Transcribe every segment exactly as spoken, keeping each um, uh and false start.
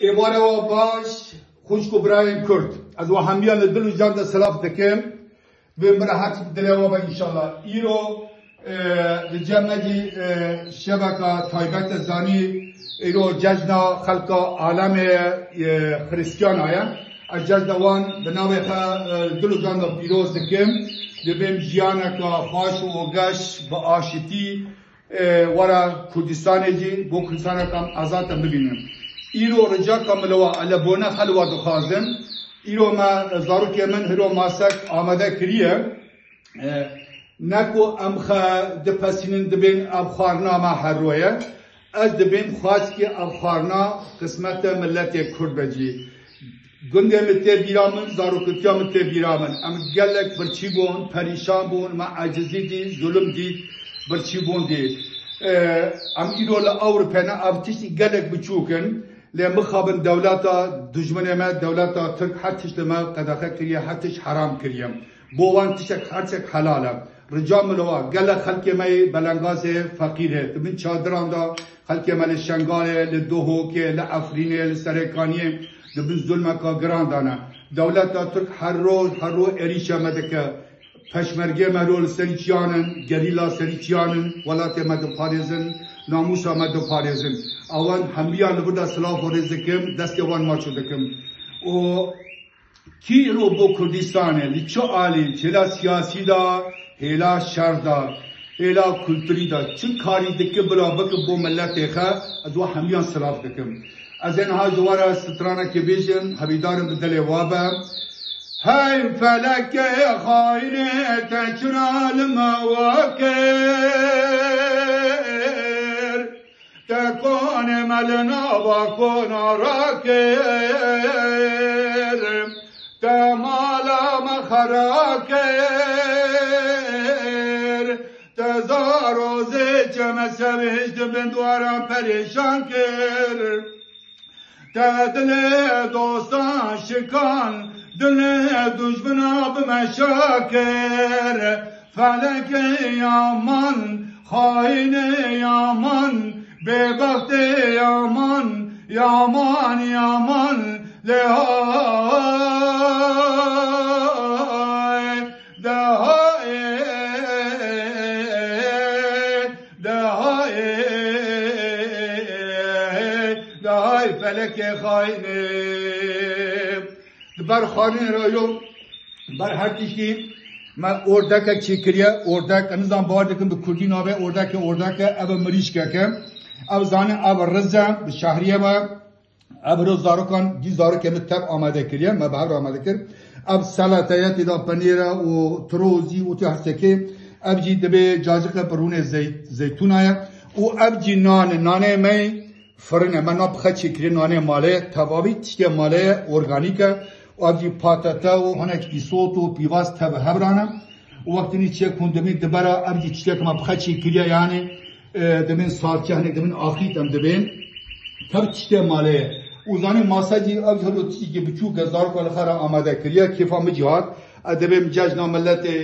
Êvara we baş, xwişk û birayên Kurd. Ez we hemiyan li dil û can de silav dikim. Vê min re her tişt dilê we be înşallah. Îro, e, li cem me jî, e, şeveka taybet e, zanî, îro cejna xelka alemê, e, Xiristiyana ye. Ez cejna wan bi navê xwe, e, dil û can de pîroz dikim. Divêm jiyaneka xweş û geş bi aşitî, e, were Kurdistanê jî, bo Kurdistaneka em azad em bibînin. Îro ricaka min li we, ele bone xwe li we dixwazim. Îro me, zarokê min hiro masek amade kiriye. E, ne ku em xwe dipesînin dibên ev xwarina me her roye. Ez dibêm xwezkê ev xwarina qismete miletê Kurd be cî. Gundê min tê bîra min, zaroktiya min tê bîra min. Em gelek birçî bûn, perîşan bûn, me ecizî dît, zulm dît, birçî bûn dît. E, em îro li Ewrope ne, ev tiştî gelek biçûk in. Lê mixabin dewleta dijminê me, dewleta Tirk her tişt li me qedexe kiriye, her tişt heram kiriye. Bo wan tiştek her tiştek helal e. Rica min li we, gelek xelkê me yê belengazê feqîr e. Di bin çadiran de xelkê me li Şengalê, li Duhokê, li Efrînê, li Serêkaniyê di bin zulmeka giran de ne. Dewleta Tirk her roj, her roj êrîşa me dike. Peşmergê me ro li serî çiyan in, gerîla serî çiyan in, welatê me diparêzin, namûsa me diparêzin. Ewan hemiyan li vir de silav û rêz dikim, destê wan maço dikim. Û kî îro bo Kurdistanê, li çi alî, hêla siyasî de, hêla şer de, hêla kulturî de, çi karî dike bila bike bo miletê xwe, ez we hemiyan silav dikim. Ez ê niha ji we re stranekê bêjim, hebîdarim bi dilê we be. Hey felekê xayinê, te çira li me we kir? Te konê me li nava kona rakir, te mala me xera kir, te zar û zêçe me sevîş di bin dwaran perêşan kir. Te dilê dostan şikan, dilê dujmina bi meşa kir. Felekê yaman, xayinê yaman, bêbextê yaman, yaman, yaman, lê hay, de hay, de hay, de hay, felekê xayinê. Di ber xanê re yo, ber her tiştî me ordekek çêkiriye, ordek, nizam bawer dikin bi kurdî navê ordekê, ordeke, ev mirîşkeke. Ev zane, ev riz e, bi şehriyê me, ev ro zarokan, dî zarokê min tev amade kiriye, me bi hev re amade kir. Ev selate ye, tê de penêr e û tirozî û tê her sekê. Ev jî dibê cacike bi rûnê zey-, zeytûna ye. Û ev jî nan e, nanê me yê Firine me na bi xeçê kirê nanê malê, tevavî tiştê malê organîk e. Û ev jî patete û hinek îsot û pîvaz tev hevrane. Û wextinî çek hûn dibîn dibera ev jî tiştek me bi xeçê kiriye, yani, e, dibên salçe, hinek dibên axît em dibên. Tev tiştê malê ye. Û zanî masa jî ev jî hilo tiştekî biçûk e, zaroka li xwe re amade kiriye. Kêfa min jî hat. Ez dibêm cejna miletê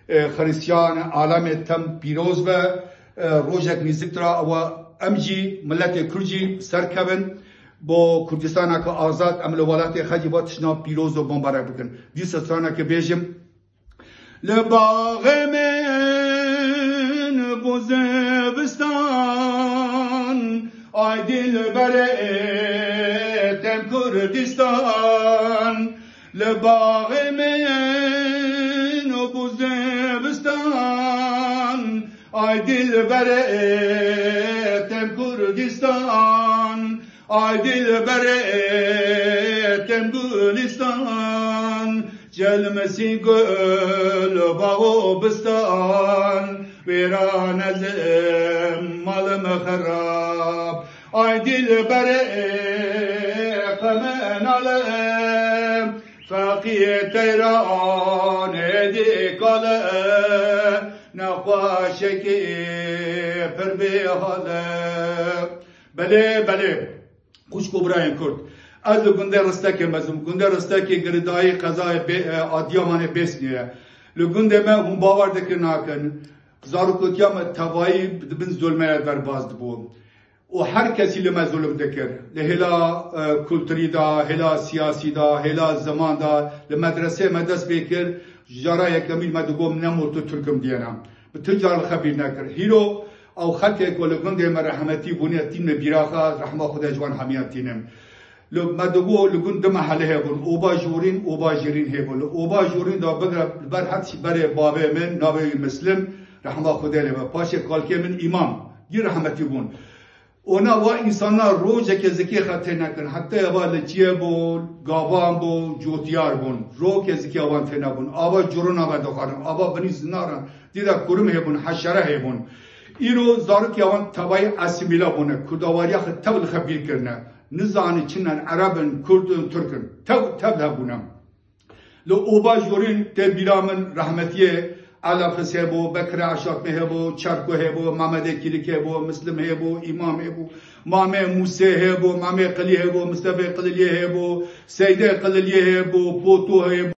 e, Xiristiyan, alemê tem pîroz be, e, rojek nêziktir e, ewa em jî, miletê Kurd jî serkevin, bo Kurdistaneke azad, em li welatê xwe jî va tiştna pîroz û bombarek bikin. Dîsa straneke bêjim. Li baxê min bû zivistan, ay dilberê tem Kurdistan. Li baxê min bû zivistan, ay dilberê tem Kurdistan, ay dilberê tem Gulistan. Çelmisî gul bax û bistan, wêran ez im, mal im xerab. Ay dilberê qemenale, feqî teyran êdî kale, nexweşekî pir bêhale. Belê, belê. Xwişk û birayên Kurd. Ez li gundê Ristekê mezin, gundê Ristekê girêdayî qezayê Bê-, e, Adiyamanê Bêsnê ye. Li gundê me hûn bawer dikin nakin, zarokotiya me tevayî di bin zulmê de derbas dibû. û her kesî li me zulm dikir. Li hêla, e, kulturî de, hêla siyasî de, hêla ziman de, li medreseyê me dest pê kir, ji cara yekemîn me digot, "Min nemo tu Tirk im" diyene. Bi tu car li xwe bîr nekir. Hîro ew xelkê ku li gundê me rehmetî bûne, tîne bîra xwe, rehma Xwedê ji wan hemiyan tînim. Li me digot, li gund du mehele hebûn, Oba Jorîn, Oba Jêrîn hebûn. Li Oba Jorîn de bigre li ber her tişt berê bavê min, navê wî Mislim, rehma Xwedê lê be. Paşê kalkê min Îmam, gî rehmetî bûn. Ona va însana rojeke zikê xwe tê nekin. Heta eva li çiyê bûn, gavan bûn, cotiyar bûn. Rojeke zikê wan tê nebûn. Ava curuna ve dixwarin. Ava binî zinaran. Dîda kurim hebûn, heşere hebûn. Îro zarokê wan tevayî asîmîle bûne. Kurdawariya xwe tev li xwe bîr kirine. Nizanî çinan, Ereb in, Kurd in, Tirk in. Tev, tev hebûne. Li Oba Jorîn tê bîra min rehmetiyê Elafis hebû, Bekir Eşatmê hebû, Çerko hebû, Mehmedê Kîlik hebû, Mislim hebû, Îmam hebû, Mamê Mûsê hebû, Mamê Qilî hebû, Mistefê Qililiyê hebû, Seydê Qililiyê hebû, Poto hebû.